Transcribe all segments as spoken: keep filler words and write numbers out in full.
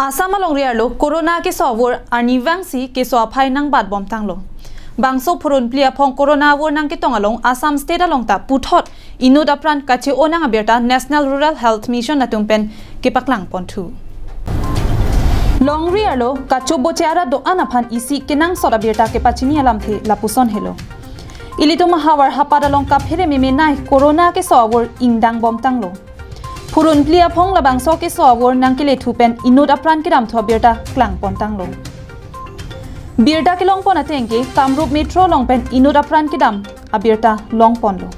Assam alongri arlo corona keso avur arnivangsi keso aphai nangbatbomtanglo. Bangso phurun phli aphong corona avur nangketong along Assam state along ta puthot inut apran kache-o nang abirta National Rural Health Mission atum pen kepaklangponthu. Longri arlo kachoboche arat do-an aphan isi kenangsot abirta kepachini alamthe lapuson helo. Ilitum ahavar hapat along kaphere meme nai corona keso avur ingdangbomtanglo. Phurun phli aphong labangso keso avur nangkelethu pen inut apran kedamthu abirta klangpontanglo. Birta kelongpon ateng ke Kamrup Metro along pen inut apran kedam abirta longponlo.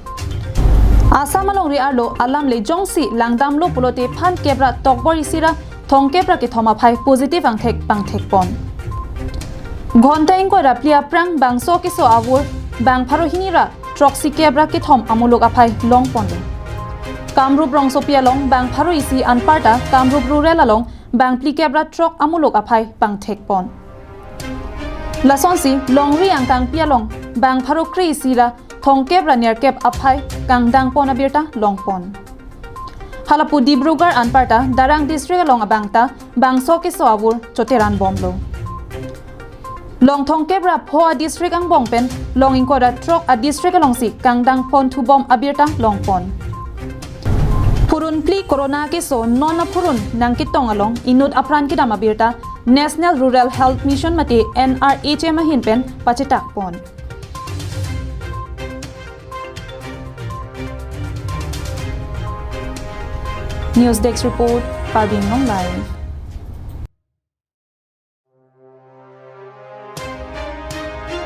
Assam alongri arlo alam le jongsi langdamlo pulote phan kep ra tokbor isi ra thongkep ra kethom aphai positive angthek pangthekpon. Ghonta ingkoi ra phli aphrang bangso keso avur bang pharo hini ra throksi kep ra kethom amuluk aphai longponlo. Kamrup rongsopi along bang pharo isi anparta Kamrup rural along bang phli kep ra throk amuluk aphai pangthekpon. Lasonsi longri angkangpi along bang pharo kre isi ra thongkep ra nerkep aphai kangdangpon abirta longpon. Halapu Dibrugarh anparta Darrang district along abangta bangso keso avur choteranbomlo. Long thongkep ra pho adistrict angbong pen long ingkoi ra throk adistrict alongsi kangdangponthubom abirta longpon. Phurun phli corona keso non aphurun nangketong along inut apran kedam abirta National Rural Health Mission mate N R H M ahin pen pachetakpon. News Desk Report, Karbi Anglong Live.